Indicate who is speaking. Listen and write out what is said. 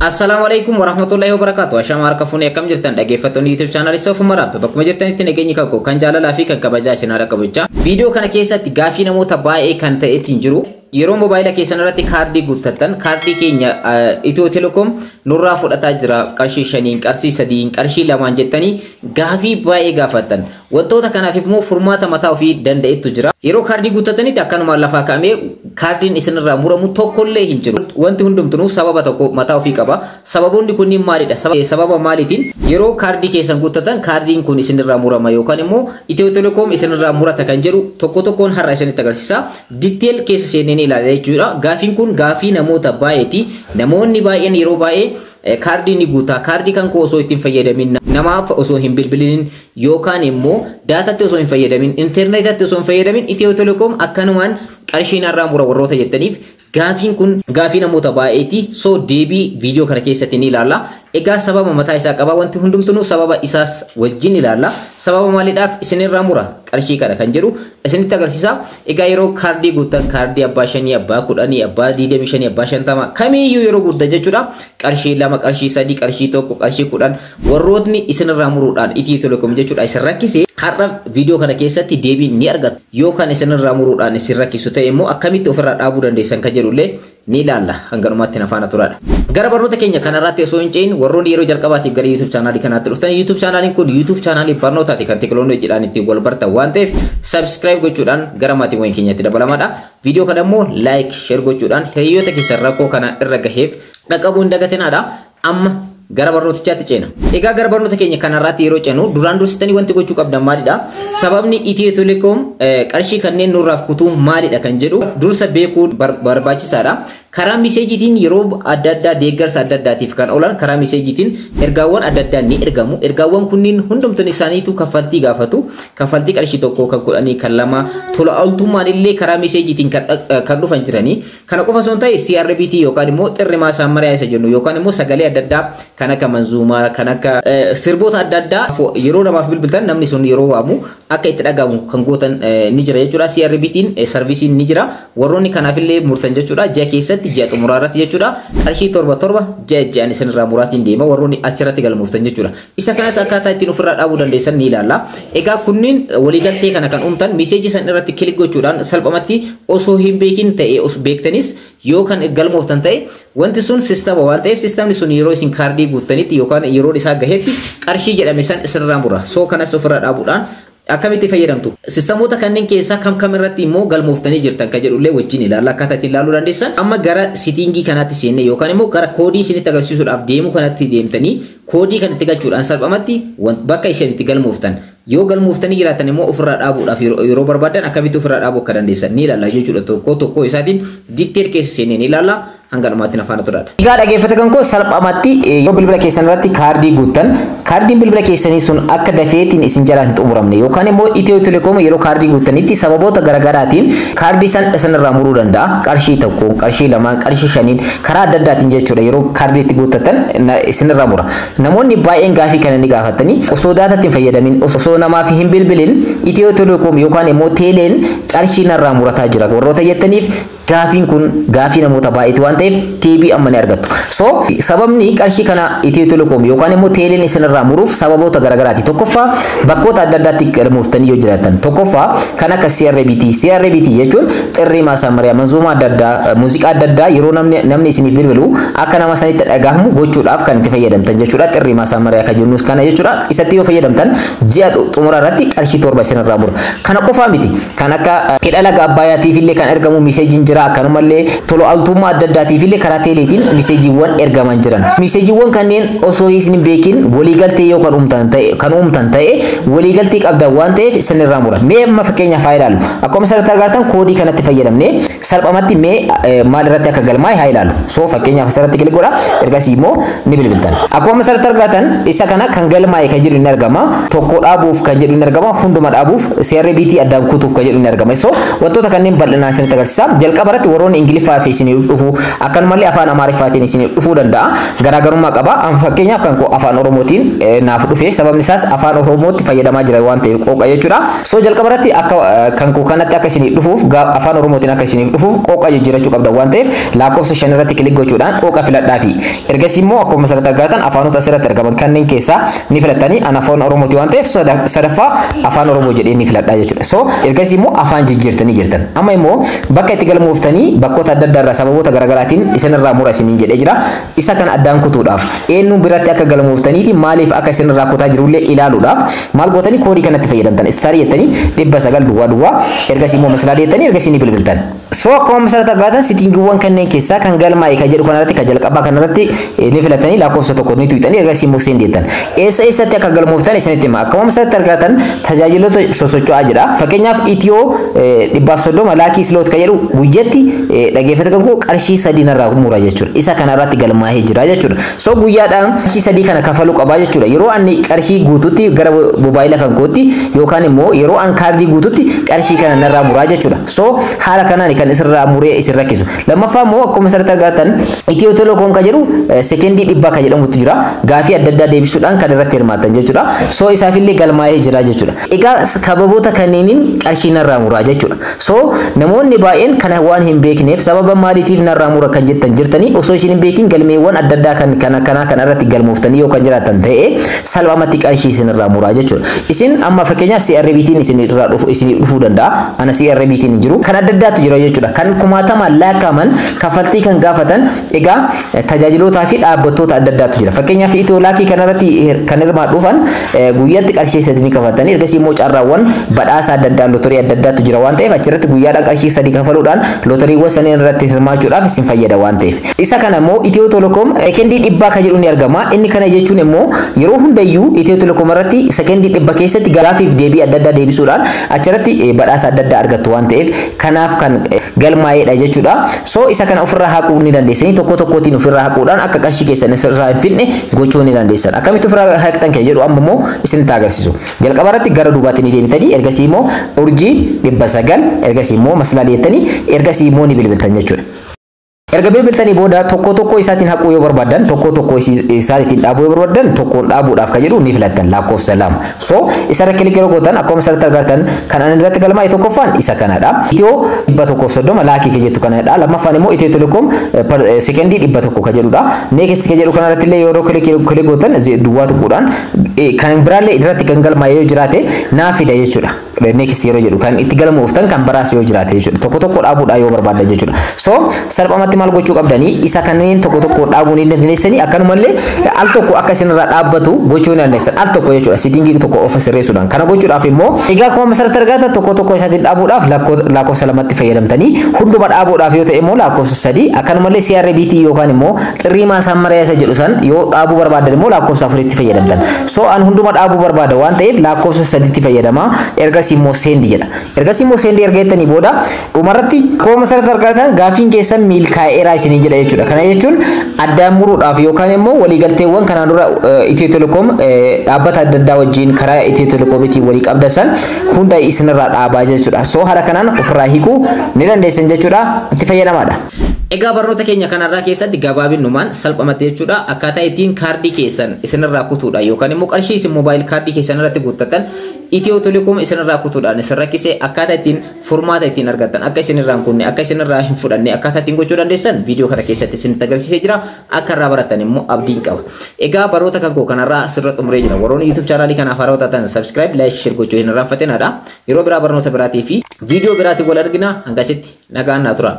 Speaker 1: Assalaamu alaikum warahmatullahi wabarakatuh. Ashama harka fuunee, akkam jirtan dhaggeeffattoonni YouTube chaanaalii Soofumar App? Bakkuma jirtanitti nageenyi kan koo kan jaalalaa fi kan kabajaa isin haadha qabachaa. Viidiyoo kana keessatti gaafii namoota baay'ee kan ta'eetiin jiru. Yeroo moobaayila keessan irratti kaardii guuttattan, kaardii keenya Itiyoo Telekoom nurraa fudhataa jira, qarshii 5n, qarshii 3n, qarshii 2n jettanii gaafii baay'ee gaafattan. Wantoota kanaaf immoo furmaata mataa ofii danda'etu jira. Yeroo kaardii guuttatanitti akkanumaan lafaa ka'amee kaardiin isinirraa muramu tokkollee hin jiru. Wanti hundumtuu sababa tokko mataa ofii qaba. Sababoonni kunniin maalidha? Sababa maaliitiin yeroo kaardii keessan guuttatan kaardiin kun isinirraa murama yookaan immoo Itiyoo Telekoom isinirraa murata kan jedhu tokko tokkoon har'a isinitti agarsiisa. Detail keessa seennee ilaala jechuudha. Gaafiin kun gaafii namoota baay'eeti. Namoonni baay'een yeroo baay'ee kaardii ni guutaa. Kaardii kan koo osoo ittiin fayyadamin, namaaf osoo hin bilbilin, yookaan immoo daatatti osoo hin fayyadamin, intarneetatti osoo hin fayyadamin Itiyoo Telekoom akkanumaan qarshii narraa mura warroota jettaniif gaafiin kun gaafii namoota baay'eeti. So deebii viidiyoo kana keessatti ni ilaalla. Egaa sababa mataa isaa qaba, wanti hundumtuu sababa isaas wajjin ilaalla. Sababa maaliidhaaf isinirraa mura qarshii kana kan jedhu isinitti agarsiisa. Egaa yeroo kaardii guuttan, kaardii abbaa 5, abbaa 10, abbaa 25, abbaa 50 kamiiyyuu yeroo guuttan jechuudha. Qarshii 2, qarshii 3, qarshii 1, qarshii 10 warrootni isinirraa muruudhaan Itiyoo Telekoom jechuudha isin rakkise, har'a viidiyoo kana keessatti deebii ni argatu. Yoo kan isinirraa muruudhaan isin rakkisu ta'e immoo akkamitti ofirraa dhaabuu dandeessan kan jedhullee ni ilaalla. Hanga dhumaatti na faana turaadha. Gara barnoota keenya kanarratti osoo hin ce'in, warroonni yeroo jalqabaatiif gara YouTube chaanaalii kanaatti dhuftan, YouTube chaanaaliin kun YouTube chaanaalii barnootaati kan teekinooloojiidhaan ittiin wal bartan waan ta'eef, subscribe gochuudhaan gara maatiiwwan keenyatti dabalamaadha. Viidiyoo kana immoo like, share gochuudhaan hiriyoota keessan rakkoo kana irra gaheef dhaqqabuu hin dagatinaadha. Amma gara barnootichaatti ceena. Egaa gara barnoota keenya kanarratti yeroo ceenu, duraan dursitanii wanti gochuu qabdan maalidha? Sababni Itiyoo Telekoom qarshii kanneen nurraaf kutuu maalidha kan jedhu dursa beekuun barbaachisaadha. Karaa miseejiitiin yeroo adda addaa deeggarsa adda addaatiif kan oolan karaa miseejiitiin ergaawwan adda addaa ni ergamu. Ergaawwan kunniin hundumtuun isaaniitu kaffaltii gaafatu. Kaffaltii qarshii 1, kan 10, kan 2, tola ooltummaan illee karaa miseejiitiin kan dhufan jiranii. Kana qofa osoo hin ta'e, CRBT yookaan immoo xirri maasaa isa jennu yookaan immoo sagalee adda addaa kan akka manzuumaa, kan akka sirboota adda addaa yeroo namaaf bilbiltan namni sun yeroo waamu akka itti dhagahamu kan gootan ni jira jechuudha. CRBT'n sarvisiin ni jira. Warroonni kanaafillee murtan jechuudha. Ji'a keessatti, ji'a xumuraa irratti jechuudha. Qarshii 7 7 ji'a ji'aan isinirraa muraatiin deema warroonni achirratti galmooftan jechuudha. Isa kanas akkaataa ittiin ofirraa dhaabuu dandeessan ni ilaalla. Egaa kunniin waliigaltee kana kan uumtan miseejii san irratti click gochuudhaan salphumatti osoo hin beekin ta'e, beektanis yoo kan galmooftan ta'e, wanti sun sistama waan ta'eef, sistamni sun yeroo isin kaardii guuttanitti yookaan yeroo isaa gahetti qarshii jedhame san isinirraa mura. So kanas ofirraa dhaabuudhaan akkamitti fayyadamtu? Sistamoota kanneen keessaa kam kam irratti immoo galmooftanii jirtan kan jedhullee wajjin ilaalla, akkaataa ittiin ilaaluu dandeessan. Amma gara setting kanaatti seenne yookaan immoo gara koodii isinitti agarsiisuudhaaf deemu kanatti deemtanii, koodii kanatti galchuudhaan salphumatti bakka isin itti galmooftan, yoo galmooftanii jiraatan immoo ofirraa dhaabuudhaaf yeroo barbaadan akkamitti ofirraa dhaabuu akka dandeessan ni ilaalla jechuudha. Tokko tokko isaatiin detail keessa seennee ni ilaalla. Hanga dhumaatti na faana turaadha. Egaa dhaggeeffata kan koo, salphumatti yeroo bilbila keessan irratti kaardii guuttan, kaardiin bilbila keessanii sun akka dafeetiin isin jalaa hin xumuramne yookaan immoo Itiyoo Telekoom yeroo kaardii guuttanitti sababoota garaagaraatiin kaardii san isinirraa muruu danda'a. Qarshii 1n, qarshii 2n, qarshii 5n, karaa adda addaatiin jechuudha yeroo kaardii itti guuttatan isinirraa mura. Namoonni baay'een gaafii kana ni gaafatanii, osoo daatatti hin fayyadamin, osoo namaaf hin bilbilin Itiyoo Telekoom yookaan immoo teeleen qarshii narraa murataa jira warroota jettaniif, gaafiin kun gaafii namoota baay'eeti waan ta'eef deebii amma ni argattu. So sababni qarshii kana Itiyoo Telekoom yookaan immoo teeleen isinirraa muruuf sababoota garaagaraati. Tokkoffaa, bakkoota adda addaatti galmooftanii yoo jiraatan. Tokkoffaa kan akka CRBT. CRBT jechuun xirrii maasaamariyaa, manzuumaa adda addaa, muuziqaa adda addaa yeroo namni isiniif bilbilu akka nama sanitti dhagahamu gochuudhaaf kan itti fayyadamtan jechuudha. Xirrii maasaamariyaa kan jennus kana jechuudha. Isatti yoo fayyadamtan ji'a xumura irratti qarshii 7 isinirraa mura. Kana qofaa miti. Kan akka hidha laga Abbayyaatiif illee kan ergamu miseejiin jira. Akkanumallee tola ooltummaa adda addaatiif illee karaa teeleetiin miseejiiwwan ergaman jiran. Miseejiiwwan kanneen osoo isin hin beekin waliigaltee yoo kan uumtan ta'e, waliigaltee qabdan waan ta'eef isinirraa mura. Mee amma fakkeenyaaf haa ilaallu. Akkuma asirratti argartan, koodii kanatti fayyadamnee salphumatti mee maal irratti akka galmaa'e haa ilaallu. So fakkeenyaaf asirratti click godha. Ergasii immoo ni bilbiltan. Akkuma asirratti argatan, isa kana kan galmaa'e kan jedhu ni argama. Tokko dhaabuuf kan jedhu ni argama. Hunduma dhaabuuf, CRBT addaan kutuuf kan jedhu ni argama. So wantoota kanneen bal'inaan isinitti agarsiisa. Jalqaba Jalqaba irratti warroonni Ingiliffaa fi isiniif dhufu, akkanumallee afaan Amaariffaatiin isiniif dhufuu danda'a. Garaagarummaa qaba. An fakkeenyaaf kan koo afaan Oromootiin naaf dhufe, sababni isaas afaan Oromootti fayyadamaa jira waan ta'eef qooqa jechuudha. So jalqaba irratti akka kan koo kanatti akka isiniif dhufuuf, afaan Oromootiin akka isiniif dhufuuf qooqa jijjiirachuu qabda waan ta'eef lakkoofsa 5 irratti click gochuudhaan qooqa filadhaa fi ergasii immoo akkuma asirratti argatan afaanota asirratti argaman kanneen keessaa ni filattanii, an afaan Oromooti waan ta'eef sadaffaa afaan Oromoo jedhee ni filadhaa jechuudha. So ergasii immoo afaan jijjiirtanii jirtan. Amma immoo bakka itti galmooftanii bakkoota adda addaa irraa sababoota garaagaraatiin isinirraa mura isiniin jedhee jira. Isa kana addaan kutuudhaaf, eenyuun biratti akka galmooftaniiti maaliif akka isinirraa kutaa jirullee ilaaluudhaaf maal gootanii? Koodii kanatti fayyadamtan. Star jettanii 900 duwwaa duwwaa, ergasii immoo masalaa jettanii ergasii ni bilbiltan. So akkuma asirratti argatan settingiiwwan kanneen keessaa kan galmaa'e kan jedhu kanarratti, kan jalqabaa kanarratti ni filatanii lakkoofsa 1 ni tuqxanii, ergasii immoo send jettan. Eessa eessatti akka galmooftan isinitti hima. Akkuma asirratti argatan tajaajiloota sosocho'aa jira. Fakkeenyaaf Itiyoo 130 lucky slot kan jedhu guyyatti, dhaggeeffata kan koo, qarshii 3 narraa mura jechuudha. Isa kanarratti galmaa'ee jira jechuudha. So guyyaadhaan qarshii 3 kana kafaluu qabaa jechuudha. Yeroo ani qarshii guututti gara mobaayila kan kootti yookaan immoo yeroo an kaardii guututti qarshii kana narraa muraa jechuudha. So haala kanaan kan isirraa muree isin rakkisu. Lammaffaa immoo akkuma asirratti argatan Itiyoo Telekoom kan jedhu sekendii 100 kan jedhamutu jira. Gaafii adda addaa deebisuudhaan kan irratti hirmaatan jechuudha. So isaafillee galmaa'ee jira jechuudha. Egaa sababoota kanneeniin qarshii narraa muraa jechuudha. So namoonni baay'een kana waan hin beekneef sababa maaliitiif narraa mura kan jettan jirtanii, osoo isin hin beekin galmeewwan adda addaa kan kana kanaa kan irratti galmooftanii yoo kan jiraatan ta'e salphumatti qarshii isinirraa muraa jechuudha. Isin amma fakkeenyaaf CRBtiin isin irraa dhufu isin dhufuu danda'a. Ana CRBtiin hin jiru. Kan adda addaatu jira jechuudha. Kan kumaatamaan lakkaa'aman kaffaltii kan gaafatan egaa tajaajilootaa fi dhaabbattoota adda addaatu jira. Fakkeenyaaf Itiyoo Lucky kanarratti kan hirmaadhuufan guyyaatti qarshii 3 ni kaffaltanii, ergasii immoo carraawwan badhaasa adda addaa, lootorii adda addaatu jira waan ta'eef achirratti guyyaadhaan qarshii 3 kafaluudhaan lootoriiwwan saniin irratti hirmaachuudhaaf isin fayyada waan ta'eef. Isa kana immoo Itiyoo Telekoom sekendii 100 kan jedhu ni argama. Inni kana jechuun immoo yeroo hundayyuu Itiyoo Telekoom irratti sekendii 100 keessatti gaafiif deebii adda addaa deebisuudhaan achirratti badhaasa adda addaa argattu waan ta'eef kanaaf kan galmaa'eedha jechuudha. So isa kana ofirraa haquu ni dandeessanii, tokko tokkootiin ofirraa haquudhaan akka qarshii keessan isirraa hin fidne gochuu ni dandeessan. Akkamitti ofirraa haqxan kan jedhu amma immoo isinitti agarsiisu. Jalqaba irratti gara duubaatti ni deebitanii, ergasii immoo urjii 900, ergasii immoo maslaalii jettanii, ergasii immoo ni bilbiltan jechuudha. Erga bilbiltanii booda tokko tokko isaatiin haquu yoo barbaadan, tokko tokko isaatiin dhaabuu yoo barbaadan, tokkoon dhaabuudhaaf kan jedhu ni filattan lakkoofsa 2. So isarra click yeroo gootan akkuma asirratti argattan kan ani irratti galmaa'e tokkoffaan isa kanadha. Itiyoo 130 lucky kan jettu kanadha. Lammaffaan immoo Itiyoo Telekoom sekendii 100 kan jedhudha. Next kan jedhu kanarratti illee yeroo click gootan duwwaa tuquudhaan kan biraallee irratti kan galmaa'e yoo jiraate naa fida jechuudha. Next yeroo jedhu kan itti galmooftan kan biraas yoo jiraate jechuudha. Tokko tokko dhaabuudhaa yoo barbaadan jechuudha. So salphumatti maal gochuu qabdanii? Isa kanneen tokko tokko dhaabuu ni dandeessanii, akkanumallee al tokko akka isinirraa dhaabbatu gochuu ni dandeessan al tokko jechuudha, settingii tokko ofa sirreessuudhaan. Kana gochuudhaaf immoo egaa akkuma asirratti argatan tokko tokko isaatiin dhaabuudhaaf lakkoofsa 2tti fayyadamtanii, hunduma dhaabuudhaaf yoo ta'e immoo lakkoofsa 3, akkanumallee CRBT yookaan immoo xirrii maasammaraa isa jedhu san yoo dhaabuu barbaadan immoo lakkoofsa 4tti fayyadamtan. So an hunduma dhaabuu barbaada waan ta'eef lakkoofsa 3tti fayyadama. Ergasii immoo send jedha. Ergasii immoo send erga jettanii booda dhumarratti akkuma asirratti argatan gaafiin keessan milkaa'eeraa isiniin jedha jechuudha. Kana jechuun addaan muruudhaaf yookaan immoo waliigalteewwan kanaan dura Itiyoo Telekoom dhaabbata adda addaa wajjin karaa Itiyoo Telekoomiitiin walii qabdan hunda isinirraa dhaabaa jechuudha. So haala kanaan ofirraa hiikuu ni dandeessan jechuudha. Itti fayyadamaadha. Egaa barnoota keenya kanarraa keessatti gabaabinnumaan salphumatti jechuudha akkaataa ittiin kaardii keessan isinirraa kutuudha yookaan immoo qarshii isin mobile kaardii keessan irratti guuttatan Itiyoo Telekoom isinirraa kutuudhaan isin rakkise akkaataa ittiin furmaata ittiin argattan, akka isinirraa hin kunne, akka isinirraa hin fudhanne akkaataa ittiin gochuu dandeessan viidiyoo kana keessatti isinitti agarsiisee jira. Akka irraa baratan immoo abdiin qaba. Egaa barnoota kan koo kanarraa asirra xumuree jira. Warroonni YouTube chaanaalii kanaaf haarawaa taatan subscribe, like, share gochuu hin irraanfatinadha. Yeroo biraa barnoota biraatii fi viidiyoo biraatiin wal argina. Hangasitti nagaan naa tura.